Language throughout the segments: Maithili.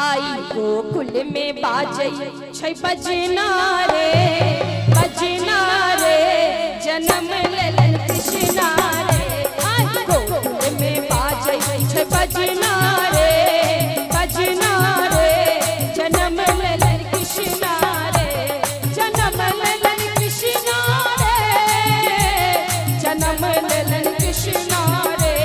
आई गोकुल में बाजै छै बजना रे, बजना रे, जन्म लेलन कृष्णा रे। आई गोकुल में बाजै छै बजना रे, बजना रे, जन्म लेलन कृष्णा रे, जन्म लेलन कृष्णा रे, जन्म लेलन कृष्णा रे।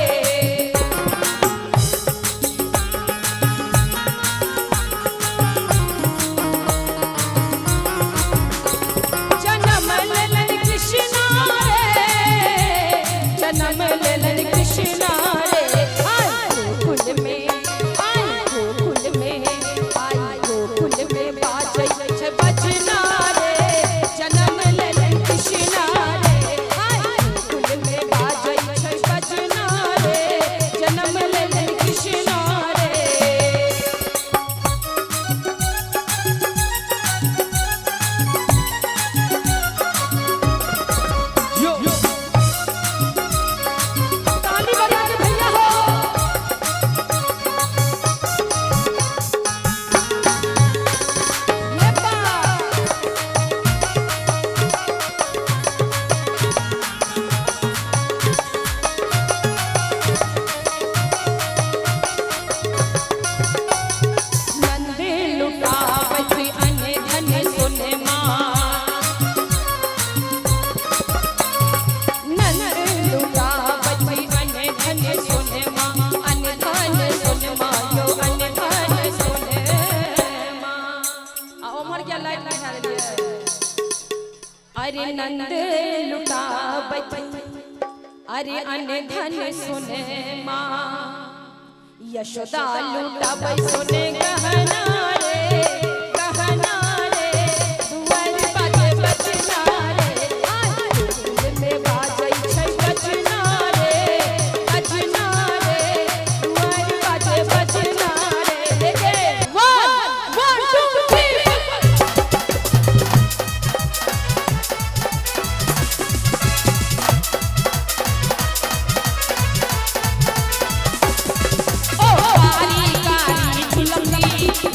जन्म लेलन कृष्णा रे, जन्म लेलन कृष्णा रे। आई गोकुल में, आई गोकुल में, आई गोकुल में बाजै छै बजना रे, जन्म लेलन कृष्णा रे। आई गोकुल में बाजै छै बजना रे, जन्म लेलन कृष्णा रे। यो ताली बजा के भैया हो। ये बा। नंद लुटावत अन धन सोनमा, नंद लुटावत अन धन सोनमा, अन धन सोनमा यो अन धन सोनमा। आ उम्हर क्या लाइट लगा देलियै। अरे नंद लुटावत अरे अन धन सोनमा, यशोदा लुटाबै सोने गहना रे, गहना रे, दुआर बाजे बजना रे। आई गोकुल में बाजै छै बजना रे, बजना रे, दुआर बाजे बजना रे। 1 1 2 3। ओ कारी कारी झुलकी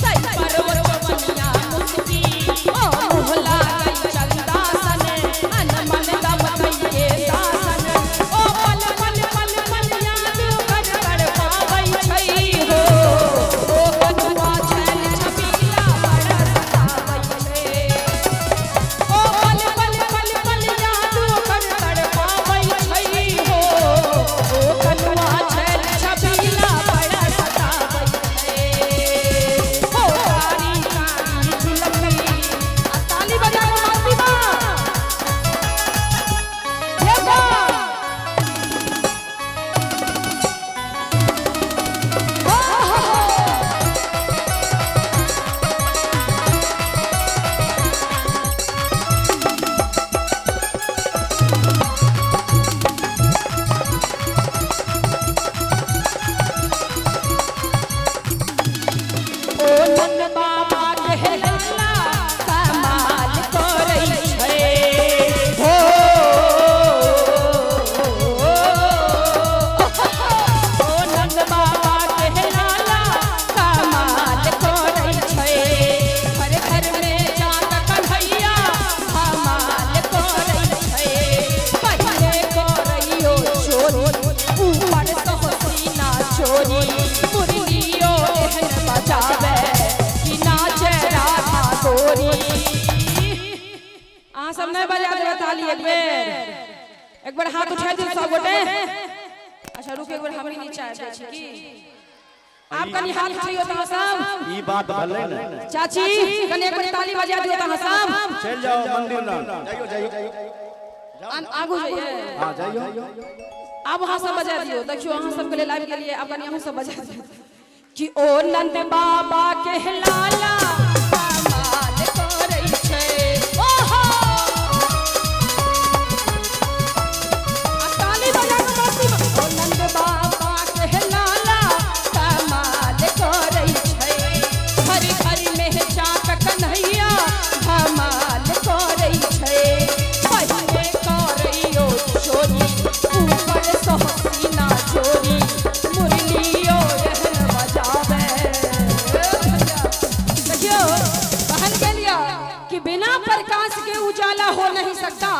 तै पर्वत बनिया मुस्की, ओ मोहला गई चंदा सन अनमन दमकई के दासन, ओ पल पल पल पल याद कर कर पावै छै हो, ओ कनुआ छैल छबीला बड़ सतावै छै, ओ पल पल पल पल याद कर कर पावै छै हो, ओ कनुआ छैल छबीला बड़ सतावै छै। हो कारी कारी झुलकी, आ ताली बजा के मासी माँ। ये बा। हो हो हो। ओ नंद बाबा के लल्ला कमाल करै छै हो, ओ नंद बाबा के लाला कमाल करै छै, घर घर में जाक कन्हैया कमाल करै छै। पहिले करैयो चोरी, ऊपर सँ सीना चोरी, मुरलियो एहन बजावे कि नाचे राधा गोरी। अहाँ सब नहीं बजा देबै ताली एक बेर, एक बेर हाथ उठा दियौ सब गोटे। अच्छा रुक, एक बेर हमनी नीचा आबि जाइ छी की आप कनी हाथ उठैयो तऽ अहाँ सब। ई बात भले ने। चाची कनी एक बेर ताली बजा दियौ तऽ अहाँ सब। चल जाओ मंदिर ना, जाइयो जाइयो। आगू जाइए। हाँ जाइयो। आब अहाँ सब बजा दियौ। देखियौ अहाँ सबके लेल आबि गेलियै, आब कनी अहूँ सब बजा दियौ कि ओ नंद बाबा के लाला कमाल करै छै। ओहो आ ताली बजा के मासी माँ। ओ नंद बाबा के लाला कमाल करै छै, हर घर में चाक कन्हैया धमाल करै छै। पहिले करैयो चोरी, ऊपर सँ सीना चोरी, मुरलियो एहन बजावे। कि बिना प्रकाश के उजाला हो नहीं सकता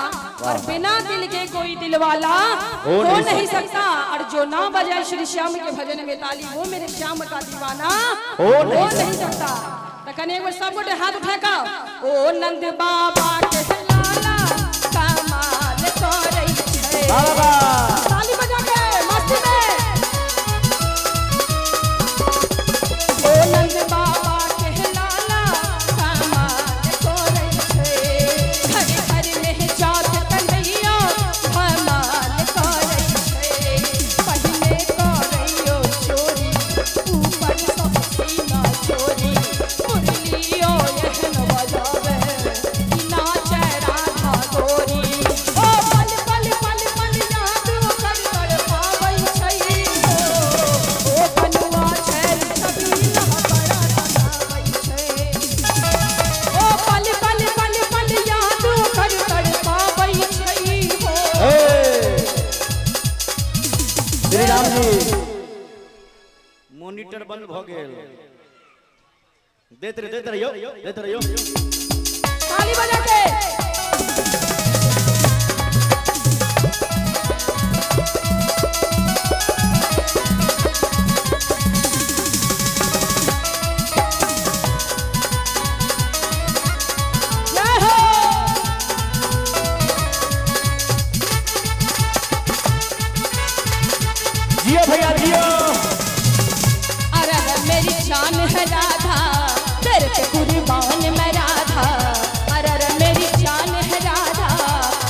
और बिना दिल के कोई दिल वाला हो नहीं सकता। और जो ना बजाए श्री श्याम के भजन में ताली, वो मेरे श्याम का दीवाना हो नहीं सकता। तो कने एक बार सब गोटे हाथ उठा का ओ नंद बाबा के लाला कमाल करै छै। बाबा ताली बजा के मस्ती में ओ नंद बाबा के लाला कमाल करै छै। घर घर में जात कन्हैया धमाल करै छै। पहिले करैयो चोरी ऊपर सब सीना चोरी, मुरलियो एहन बजावे कि नाचै राधा गोरी। ओ पल पल पल पल याद ओकर तड़पाबै छै। ओ बनुआ छैल छबीला बड़ा सताबै छै। ओ पल पल पल पल याद ओकर तड़पाबै छै। हो श्री राम जी मोनिटर बंद भ गेल। देत रहियो देत रहियो। ताली बजा के जय हो। जियो भैया जियो। अरे मेरी जान है राधा तेरे पे कुर्बान मैं राधा। अरे मेरी जान है राधा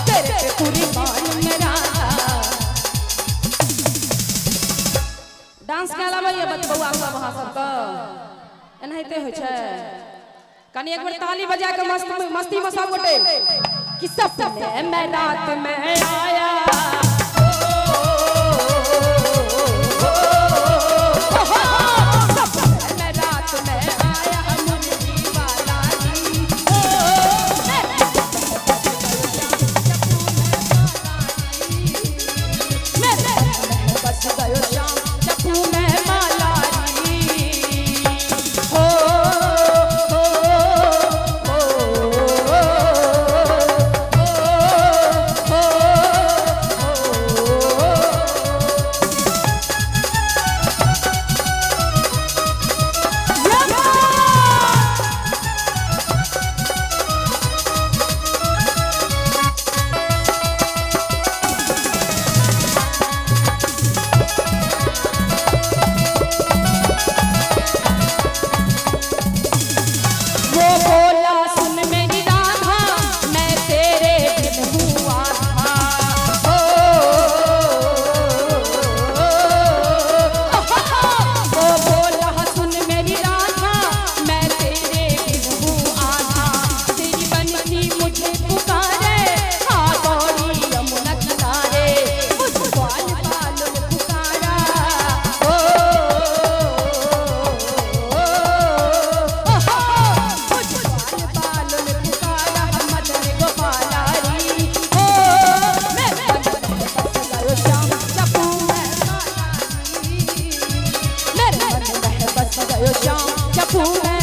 तेरे पे कुर्बान मैं राधा। डांस के अलावा ये बतबौआ सब अहाँ सबके एनाहिते होइ छै। कनि एक बेर ताली बजा के मस्त मस्ती में सब गोटे कि सपने में रात में आया। सपने में रात में आया मुरली वाला जी। ओ मेरे बस गयो श्याम चप्पू में माला री। हो हो हो हो हो। वो बोला सुन मेरी राधा मैं तेरे बिन हुआ था। ओ, वो बोला सुन मेरी राधा मैं तेरे बिन हुआ था। तेरी बंसी मुझे पुकारे आ दौड़ी यमुना किनारे, उस ग्वाल बालों ने पुकारा। ओ बालों ने पुकारा मदन गोपाला री। ओ मेरे मन में बस गयो श्याम चपू में माला री। मेरे मन में बस गयो श्याम चपू में।